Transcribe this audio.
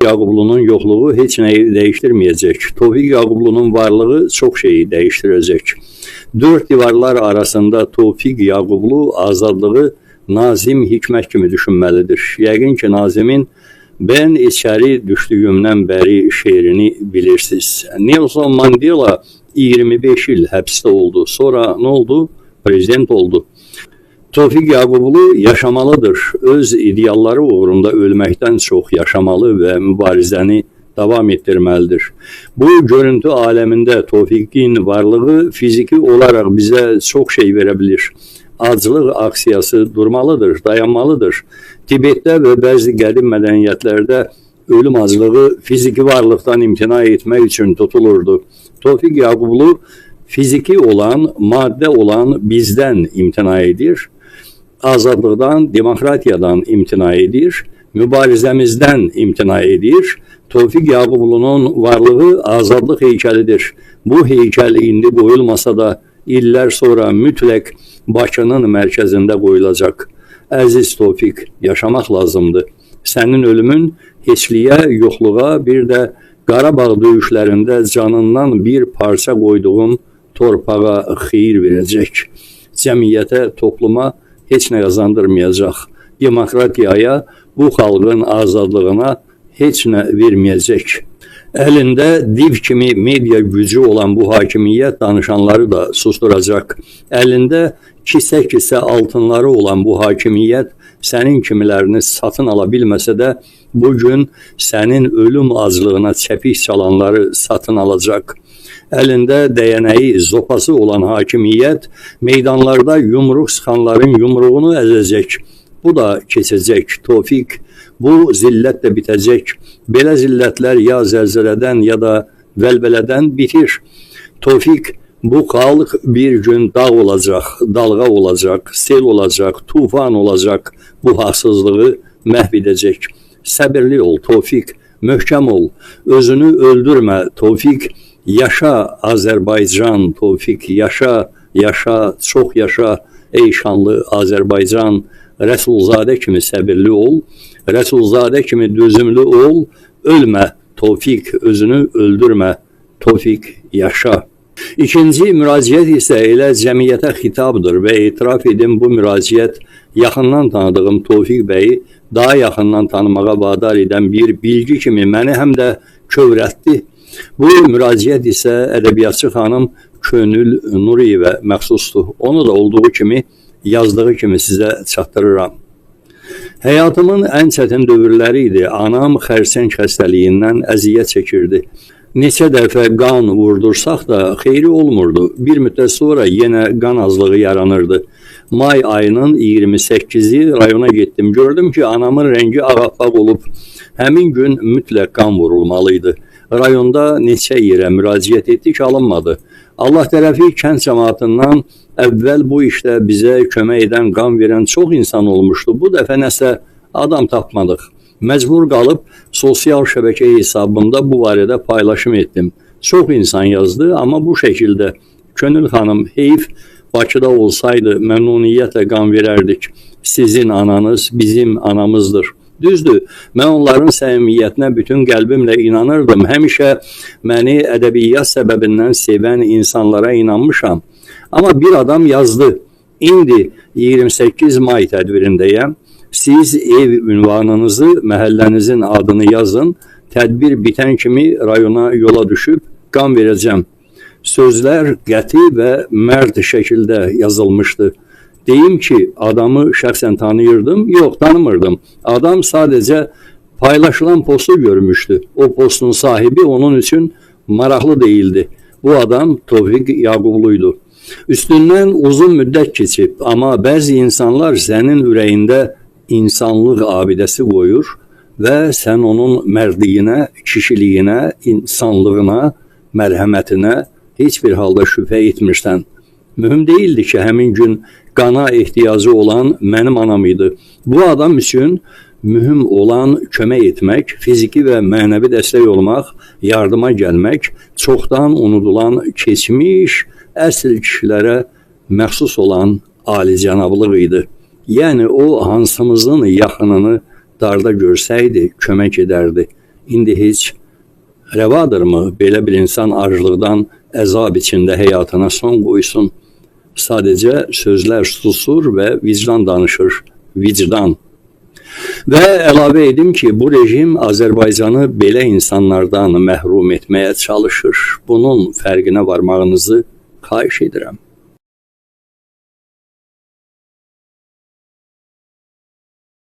Yaqublu'nun yoxluğu heç nəyi dəyişdirməyəcək. Tofiq Yaqublu'nun varlığı çox şeyi dəyişdirəcək. Dörd divarlar arasında Tofiq Yaqublu azadlığı Nazim Hikmət kimi düşünməlidir. Yəqin ki, Nazimin "Ben içeri düşdüyümdən bəri" şeirini bilirsiniz. Nelson Mandela 25 il həbsdə oldu. Sonra nə oldu? Prezident oldu. Tofiq Yaqublu yaşamalıdır. Öz idealları uğrunda ölməkdən çox yaşamalı və mübarizəni davam etdirməlidir. Bu görüntü aləmində Tofiqin varlığı fiziki olaraq bizə çox şey verə bilir. Aclıq aksiyası durmalıdır, dayanmalıdır. Tibetdə və bəzi qədim mədəniyyətlərdə ölüm aclığı fiziki varlıqdan imtina etmək üçün tutulurdu. Tofiq Yaqublu fiziki olan, maddə olan bizdən imtina edir, azadlıqdan, demokratiyadan imtina edir, mübarizəmizdən imtina edir. Tofiq Yaqublu'nun varlığı azadlıq heykəlidir. Bu heykəl indi qoyulmasa da illər sonra mütləq Bakının mərkəzində qoyulacaq. Əziz Tofiq, yaşamaq lazımdır. Sənin ölümün heçliyə, yoxluğa, bir də Qarabağ döyüşlərində canından bir parça qoyduğun torpağa xeyir verəcək. Cəmiyyətə, topluma heç nə qazandırmayacaq. Demokratiyaya, bu xalqın azadlığına heç nə verməyəcək. Əlində div kimi media gücü olan bu hakimiyyət danışanları da susturacaq. Əlində kisə-kisə altınları olan bu hakimiyyət sənin kimilərini satın ala bilməsə də bugün sənin ölüm aclığına çəpik çalanları satın alacaq. Əlində dəyənəyi, zopası olan hakimiyyət meydanlarda yumruq sıxanların yumruğunu əzəcək. Bu da keçəcək, Tofiq. Bu zillət də bitəcək. Belə zillətlər ya zəlzələdən ya da vəlvələdən bitir. Tofiq, bu xalq bir gün dağ olacaq, dalğa olacaq, sel olacaq, tufan olacaq. Bu haqsızlığı məhv edəcək. Səbirli ol, Tofiq, möhkəm ol. Özünü öldürmə, Tofiq. Yaşa Azərbaycan, Tofiq, yaşa, yaşa, çox yaşa ey şanlı Azərbaycan. Rəsulzadə kimi səbirli ol, Rəsulzadə kimi dözümlü ol, ölmə, Tofiq, özünü öldürmə, Tofiq, yaşa. İkinci müraciət isə elə cəmiyyətə xitabdır və etiraf edim, bu müraciət yaxından tanıdığım Tofiq bəyi daha yaxından tanımağa vadar edən bir bilgi kimi məni həm də kövrəltdi. Bu müraciət isə ədəbiyyatçı xanım Könül Nuriyevə məxsusdur. Onu da olduğu kimi, yazdığı kimi sizə çatdırıram. Həyatımın ən çətin dövrləri idi. Anam xərsəng xəstəliyindən əziyyət çəkirdi. Neçə dəfə qan vurdursaq da xeyri olmurdu. Bir müddət sonra yenə qan azlığı yaranırdı. May ayının 28-i rayona getdim. Gördüm ki, anamın rəngi ağappaq olub. Həmin gün mütləq qan vurulmalıydı. Rayonda neçə yerə müraciət etdik, alınmadı. Allah tərəfi kənd cəmaatından əvvəl bu işdə bizə kömək edən, qan verən çox insan olmuşdu. Bu dəfə nəsə adam tapmadıq. Məcbur qalıb sosial şəbəkə hesabımda bu barədə paylaşım etdim. Çox insan yazdı, amma bu şəkildə: "Könül xanım, heyf, Bakıda olsaydı məmnuniyyətlə qan verərdik. Sizin ananız bizim anamızdır." Düzdür, mən onların səmimiyyətinə bütün qəlbimlə inanırdım. Həmişə məni ədəbiyyat səbəbindən sevən insanlara inanmışam. Amma bir adam yazdı: "İndi 28 may tədbirindəyəm. Siz ev ünvanınızı, məhəllənizin adını yazın. Tədbir bitən kimi rayona yola düşüb qan verəcəm." Sözlər qəti və mərd şəkildə yazılmışdı. Deyim ki, adamı şəxsən tanıyırdım? Yox, tanımırdım. Adam sadəcə paylaşılan postu görmüşdü. O postun sahibi onun üçün maraqlı değildi. Bu adam Tofiq Yaqubluydu. Üstündən uzun müddət keçib, amma bəzi insanlar sənin ürəyində insanlıq abidəsi qoyur və sən onun mərdliyinə, kişiliyinə, insanlığına, mərhəmətinə heç bir halda şübhə etmirsən. Mühüm değildi ki, həmin gün qana ehtiyacı olan mənim anam idi. Bu adam üçün mühüm olan kömək etmək, fiziki və mənəvi dəstək olmaq, yardıma gəlmək, çoxdan unudulan keçmiş əsl kişilərə məxsus olan alicənablıq idi. Yəni o hansımızın yaxınını darda görsəydi, kömək edərdi. İndi heç rəvadırmı belə bir insan aclıqdan əzab içində həyatına son qoysun? Sadəcə sözlər susur və vicdan danışır. Vicdan. Və əlavə edim ki, bu rejim Azərbaycanı belə insanlardan məhrum etməyə çalışır. Bunun fərqinə varmağınızı xahiş edirəm.